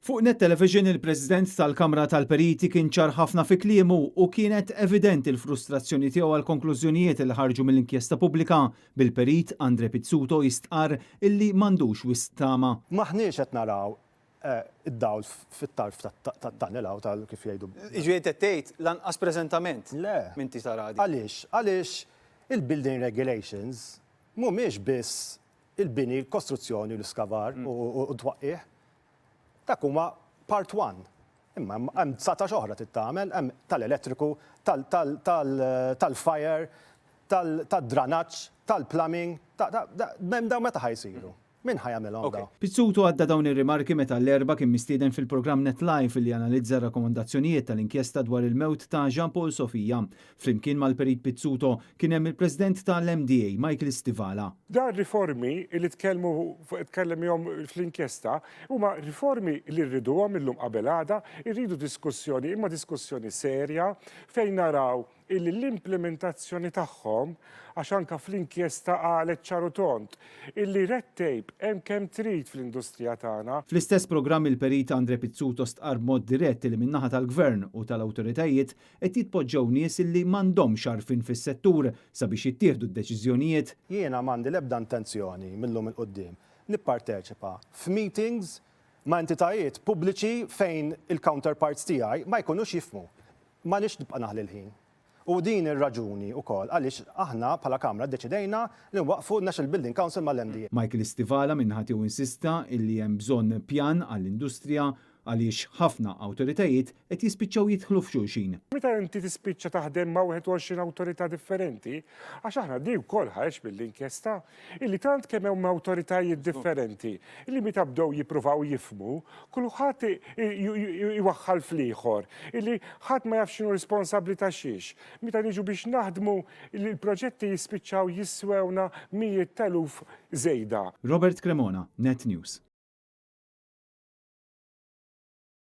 Fuq Net Television il-President tal-Kamra tal-Periti kien ċar ħafna fi kliemu u kienet evidenti l-frustrazzjoni tiegħu għall-konklużjonijiet li ħarġu mill-inkjesta pubblika, bil-Perit Andre Pizzuto jistqarr illi m'għandux wisq tama. M'aħniex qed naraw id-dawl fit-tarf tat-tunnel hawn tal kif jgħidu. Jiġifieri qed tgħid lanqas preżentament Le. m'inti tara dik. Għaliex? Għaliex il-building regulations mhumiex biss il-bini, il-kostruzzjoni u l-iskavar u t-twaqqigħ. Dak huma part one. Imma hemm 19 oħra trid tagħmel, hemm tal-elettriku, tal-fire, tad-dranaġġ, tal-plumbing, hemm dawn meta ħa jsiru? Min ħa jagħmilhom dawn? Pizzuto għadda dawn ir-rimarki meta l-Erbgħa kien mistieden fil-programm Net Live li janalizza r-rakkomandazzjonijiet tal-inkjesta dwar il-mewt ta' Jean Paul Sofia. Flimkien mal-Perit Pizzuto kien hemm il-President ta' l-MDA, Michael Stivala. Dawn riformi li tkellmu tkellem bihom fl-inkjesta huma riformi li rriduhom illum qabel għada, irridu diskussjoni imma diskussjoni serja fejn naraw illi l-implementazzjoni tagħhom, għax anke fl-inkjesta qalet ċar u tond, illi red tape hemm kemm trid fl-industrija tagħna. Fl-istess programm il-Perit Andre Pizzuto stqarr b'mod dirett li min-naħa tal-Gvern u tal-awtoritajiet qed jitpoġġew nies illi m'għandhomx għarfien fis-settur sabiex jittieħdu d-deċiżjonijiet. Jiena m'għandi l-ebda intenzjoni mil-lum 'il quddiem nipparteċipa f'meetings ma' entitajiet pubbliċi fejn il-counterparts tiegħi ma jkunux jifhmu. M'għandix nibqa' naħli l-ħin. U din ir-raġuni wkoll għaliex aħna bħala Kamra ddeċidejna li nwaqqfu n-National Building Council mal-MDA. Michael Stivala min-naħa tiegħu insista illi hemm bżonn pjan għall-industrija għaliex ħafna awtoritajiet qed jispiċċaw jidħlu f'xulxin. Meta inti tispiċċa taħdem ma' 21 awtorità differenti, għax aħna di wkoll ħareġ mill-inkjesta, illi tant kemm hemm awtoritajiet differenti illi meta bdew jippruvaw jifhmu, kulħadd iwaħħal fl-ieħor, illi ħadd ma jaf x'inhu responsabbli ta' xiex. Meta niġu biex naħdmu, il-proġetti jispiċċaw jiswewna mijiet t'eluf żejda. Robert Cremona, Net News.